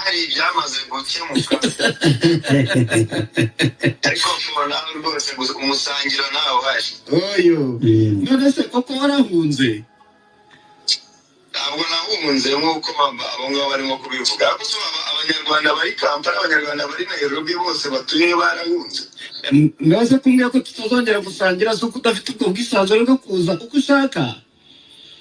Hari ibyamaze gukemuka, ariko for now rwose gusa umusangiro ntawe uhari. Oyo, none se koko warahunze? Ntabwo nahunze nk'uko abo ngabo barimo kubivuga. Ariko se Abanyarwanda bari Kampala, Abanyarwanda bari Nairobi, bose batuye barahunze? None kumbwira ko tutazongera gusangira si uko udafite ubwo bwisanzure bwo kuza uko ushaka?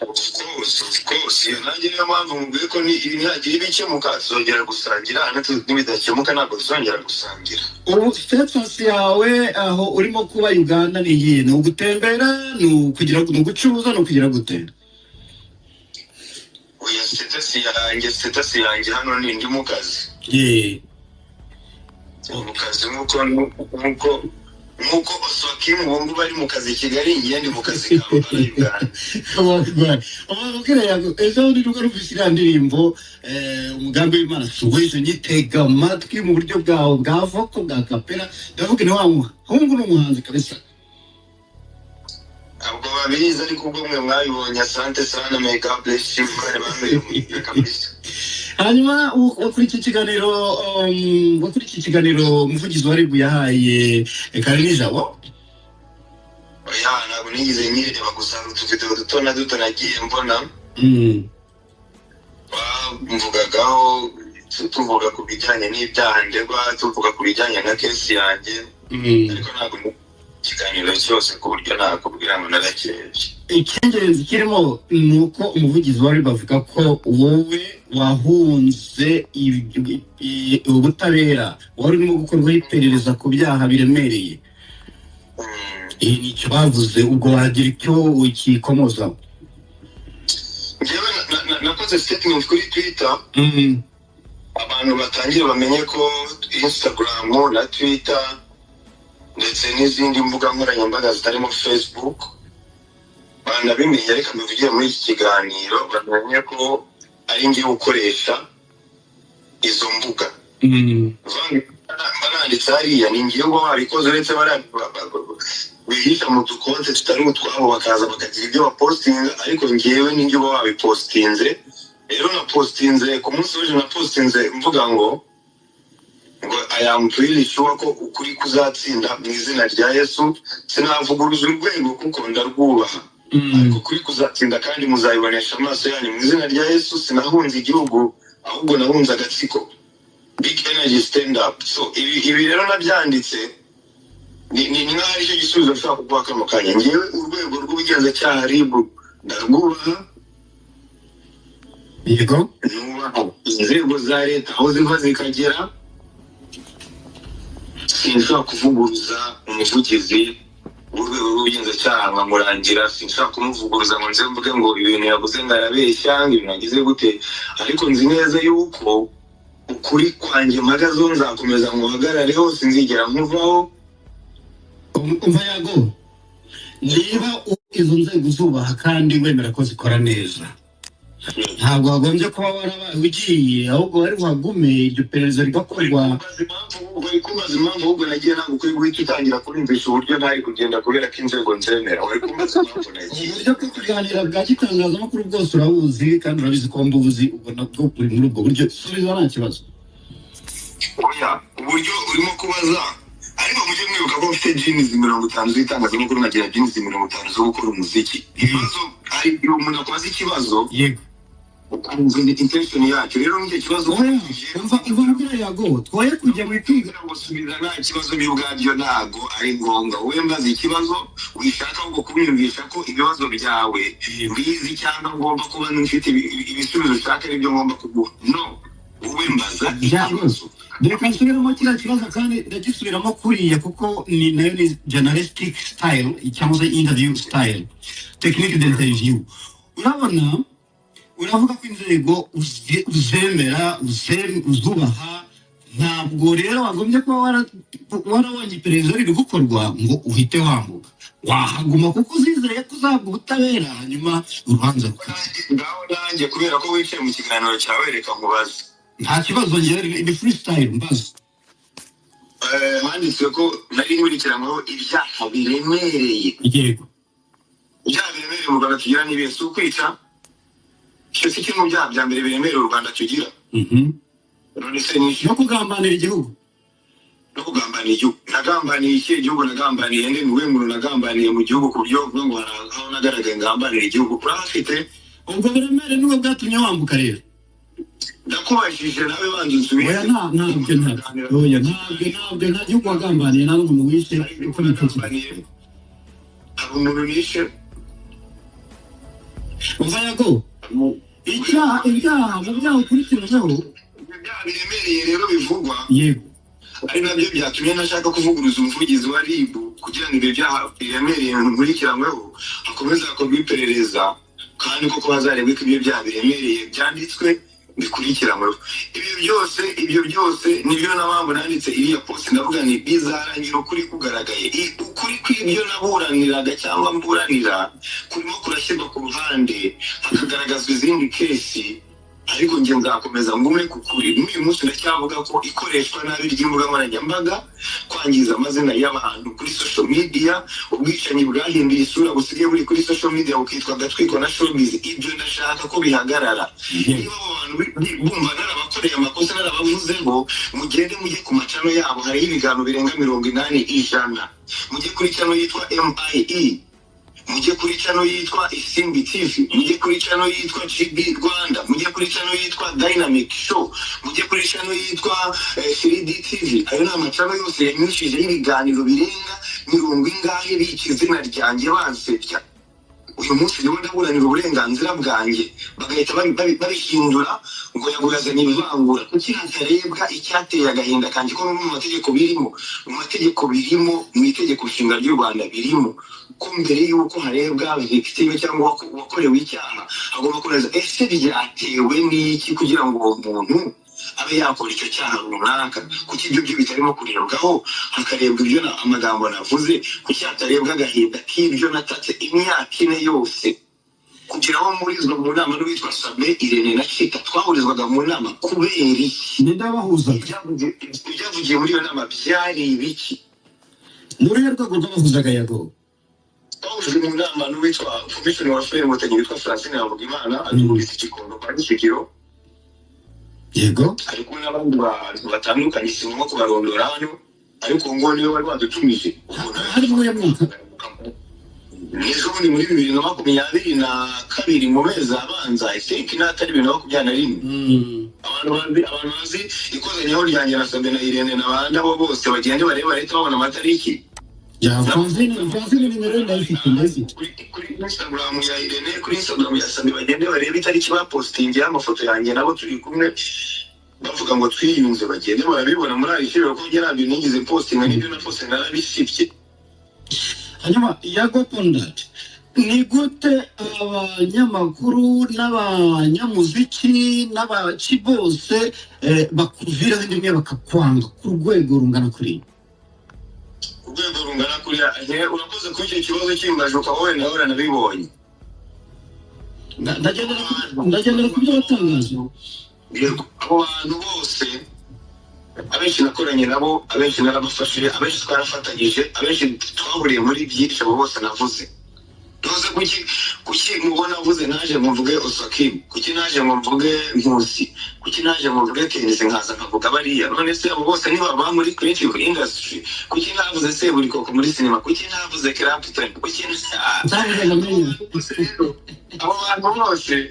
Of course, of course. Iyo nanjye niyo mpamvu mubwiye ko nihagira ibikemuka tuzongera gusangira, nibidakemuka ntabwo tuzongera gusangira. Ubu status yawe aho urimo kuba Uganda ni iyihe? Ni ugutembera, ni ukugira, ni ugucuruza, ni ukugira gute? Oya, status yanjye hano ni ndi mu kazi. Mu kazi nk'uko Oswakim ubu ngubu ari mu kazi i Kigali, ngiye ndi mu kazi Kampala, Uganda. Ubwira yago, ejo bundi nibwo numvise iriya ndirimbo "Umugambi w'Imana si uw'ejo", nyitega amatwi mu buryo bwawe bwa vocal, bwa acapella, ndavuga ni wa muhungu ni umuhanzi kabisa. Ntabwo babizi, ariko ubwo mwe mwabibonye, asante sana, may God bless you, Imana bambaye umugisha kabisa. Hanyuma kuri iki kiganiro umuvugizi wa RIB yahaye Karinijabo? Oya, ntabwo nigeze nyireba, gusa hari utuvideo duto na duto nagiye mbona. Bamvugagaho, tuvuga ku bijyanye n'ibyaha ndegwa, tuvuga ku bijyanye na case yanjye. Ariko ntabwo ikiganiro cyose ku buryo nakubwira ngo narakirebye. Icy'ingenzi kirimo ni uko umuvugizi wa RIB avuga ko wowe wahunze ubutabera, wari urimo gukorwaho iperereza ku byaha biremereye. Iyi ni icyo bavuze, ubwo wagira icyo ukikomozaho? Njyewe nakoze statement kuri Twitter. Abantu batangire bamenye ko Instagram na Twitter ndetse n'izindi mbuga nkoranyambaga zitarimo Facebook banabimenye, reka mbivugire muri iki kiganiro bamenye ko ari njye ukoresha izo mbuga. Mba nanditse hariya, ni njyewe uba wabikoze, uretse bariya bihisha mu dukonte tutari utwabo bakaza bakagira ibyo bapostinga, ariko njyewe ni njye uba wabipostinze. Rero napostinze ku munsi w'ejo, napostinze mvuga ngo "I am pretty sure ko ukuri kuzatsinda mu izina rya Yesu. Sinavuguruza urwego kuko ndarwubaha, ariko ukuri kuzatsinda kandi muzabibonesha amaso yanyu mu izina rya Yesu. Sinahunze igihugu, ahubwo nahunze agatsiko. Big Energy, stand up." So ibi rero nabyanditse ni nk'aho aricyo gisubizo nshobora kuguha kano kanya. Ngewe urwego rw'ubugenzacyaha RIB ndarwubaha. Nubaha inzego za leta aho ziva zikagera. Sinshobora kuvuguruza umuvugizi w'urwego rw'ubugenzacyaha nkamurangira, sinshobora kumuvuguruza ngo nze mvuge ngo ibintu yavuze ngo arabeshya, ngo ibintu yagize gute, ariko nzi neza yuko ukuri kwanjye mpagazeho nzakomeza nguhagarareho, sinzigera nkuvaho. Umva Yago, niba izo nzego uzubaha kandi wemera ko zikora neza, ntabwo wagombye kuba warabaye ugiye, ahubwo wari buhagume iryo perereza rigakorwa. Uri kumbaza impamvu ahubwo nagiye, ntabwo ukwiye guhita utangira kunyumvisha uburyo ntari kugenda kubera ko inzego nzemera. Wari kumbaza impamvu nagiye. Uburyo bwo kuganira bwa gitangazamakuru bwose urabuzi, kandi urabizi ko mbuzi, ubwo nabwo buri muri ubwo buryo. Subiza, nta kibazo. Oya, uburyo urimo kubaza, ariko mujye mwibuka ko mfite genes 50 z'itangazamakuru, nkagira genes 50 zo gukora umuziki. Ibibazo, hari igihe umuntu akubaza ikibazo ukumva intention yacyo. Rero nk'icyo kibazo Oya, umva mbwira Yago, twoye kujya mu kwiga. Kugira ngo subiza nta kibazo byo ubwabyo ntabwo ari ngombwa. Wowe mbaza ikibazo, wishaka ahubwo kunyumvisha ko ibibazo byawe mbizi cyangwa ngomba kuba mfite ibisubizo ushaka aribyo ngomba kuguha. No, wowe mbaza ikibazo. Reka nsubiremo kiriya kibazo, kandi ndagisubiramo kuriya kuko ni nayo ni journalistic style cyangwa se interview style, technique d'interview. Urabona, uravuga ko inzego uzemera, uzubaha. Ntabwo rero wagombye kuba warabonye iperereza riri gukorwa ngo uhite wambuka. Wahaguma kuko uzizeye ko uzahabwa ubutabera, hanyuma urubanza rukaza. Ngaho nanjye, kubera ko wicaye mu kiganiro cyawe, reka nkubaze. Nta kibazo, njyewe ni freestyle, mbaza. Handitswe ko nari nkurikiranyweho ibyaha biremereye. Ibyaha biremereye mu Rwanda tugira ni ibihe? Si ukwica? Icyo si kimwe mu byaha bya mbere biremereye u Rwanda tugira? None se nishe? No kugambanira igihugu. No kugambanira igihugu? Nagambaniye ikihe gihugu? Nagambaniye nde? Ni uwuhe muntu nagambaniye mu gihugu ku buryo uvuga ngo hari aho nagaragaye ngambanira igihugu? Urahafite? Ubwo buremere nibwo bwatumye wambuka rero. Ndakubajije nawe, banza Oya. Unsubize. Ntabyo, ntabyo, oya, ntabyo, ntabyo. Nta gihugu wagambaniye, nta n'umuntu wishe uko bitekereza. Hari umuntu nishe? Umva Yago, icyaha, ibyaha, mu byaha ukurikiranyweho. Ibyaha biremereye rero bivugwa, ari nabyo byatumye ntashaka kuvuguruza umuvugizi wa RIB, kugira ngo ibyo byaha biremereye nkurikiranyweho hakomeze hakorwe iperereza, kandi koko hazarebwe ko ibyo byaha biremereye byanditswe bikurikiranyweho. Ibyo byose nibyo na mpamvu nanditse iriya post. Ndavuga nti bizarangira ukuri kugaragaye. Ukuri kw'ibyo naburaniraga cyangwa mburanira kurimo kurashyirwa ku ruhande, hakagaragazwa izindi case, ariko njye nzakomeza ngume ku kuri. N'uyu munsi ndacyavuga ko ikoreshwa nabi ry'imbuga nkoranyambaga, kwangiza amazina y'abantu kuri social media, ubwicanyi bwahinduye isura busigaye buri kuri social media bukitwa agatwiko na showbiz, ibyo ndashaka ko bihagarara. Niba abo bantu bumva narabakoreye amakosa, narabavuzeho, mugende mujye ku ma channel yabo, hariho ibiganiro birenga 80, 100. Mujye kuri channel yitwa MIE, mujye kuri channel yitwa Isimbi TV, mujye kuri channel yitwa GB Rwanda, mujye kuri channel yitwa Dynamic Show, mujye kuri channel yitwa 3D TV. Ayo ni ama channel yose yanyishijeho ibiganiro birenga mirongo ingahe, bica izina ryanjye, bansebya. Uyu munsi niwo ndaburanira uburenganzira bwanjye, bagahita babihindura ngo yaguyazanye ivangura. Kuki hatarebwa icyateye agahinda kanjye, ko no mu mategeko birimo, mu mategeko birimo, mu itegeko nshinga ry'u Rwanda birimo ko mbere y'uko harebwa victime cyangwa uwakorewe icyaha, hagomba kureza ese byatewe n'iki kugira ngo uwo muntu abe yakora icyo cyaha runaka? Kuki ibyo byo bitarimo kurebwaho, hakarebwa ibyo amagambo navuze? Kuki hatarebwa agahinda k'ibyo natatse imyaka 4 yose, kugira aho murizwa mu nama n'uwitwa Sabe, Irene na Cita? Twahurizwaga mu nama kubera iki? Ninde wabahuzaga? Ibyavugiye muri iyo nama byari ibiki? Ni uruhe rwego rw'abahuzaga, Yago? Twahujwe mu nama n'uwitwa commissioner wa FPR Inkotanyi witwa Francine Havugimana, aduhuriza Igikondo kwa Kicukiro. Ari kumwe n'abandi bantu batandukanye, si ngombwa kubarondora hano, ariko ngo niwe wari wadutumije. Hari muri uyu mwaka? Ejo bundi muri 2022, mu mezi abanza, I think n'atari 2021. Abantu bazi ikozanyaho ryanjye na Sabe na Irene na bandi, abo bose bagende barebe, barahita babona amatariki. Ya Francine, Francine nimero ndayifite, ndayifite. Kuri Instagram ya Irene, kuri Instagram ya Sabe, bagende barebe itariki bapostingiyeho amafoto yanjye nabo turi kumwe, bavuga ngo twiyunze. Bagende barabibona muri archive, kuko njye ntabyo nigeze postinga, n'ibyo na postinga narabisibye. Hanyuma Yago Pon Dat, ni gute abanyamakuru n'abanyamuziki n'abaki bose bakuviraho inda imwe, bakakwanga ku rwego rungana kuriya? Ku rwego rungana kuriya? Urakoze kuri icyo kibazo cy'imbaje, ukaba wenda waranabibonye. Ndagendera ku byo watangaje. Yego, abo bantu bose, abenshi nakoranye nabo, abenshi narabafashije, abenshi twarafatanyije, abenshi twahuriye muri byinshi, abo bose navuze. Ntuze kuki mubona avuze naje ngo mvuge Oswakim? Kuki naje ngo mvuge Nkusi? Kuki naje ngo mvuge Kenisi, nkaza nkavuga bariya? None se abo bose ntibaba muri creative industry? Kuki ntavuze Seburikoko muri sinema? Kuki ntavuze Clapton? Kuki Ntavuze ngo menye? Abo bantu bose,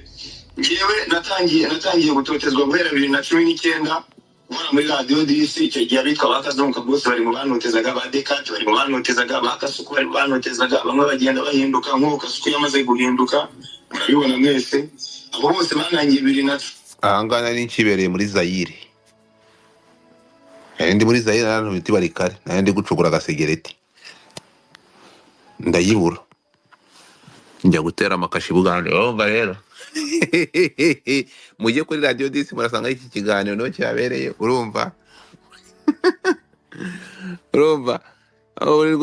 njyewe natangiye gutotezwa guhera 2019, nkora muri Radiyo Dix. Icyo gihe abitwa ba Kazungu bose bari mu bantotezaga, ba Dekati bari mu bantotezaga, ba Kasuku bari mu bantotezaga. Bamwe bagenda bahinduka, nk'ubu Kasuku yamaze guhinduka, murabibona mwese. Abo bose banangiye bibiri na Ahangaha nari nkibereye muri Zayire, nari ndi muri Zayire, ahantu bita Barikare, nari ndi gucukura agasegereti, ndayibura, njya gutera amakashi i Bugande. Urumva rero, mujye kuri Radiyo Dix, murasanga iki kiganiro niho cyabereye. Urumva aho uri.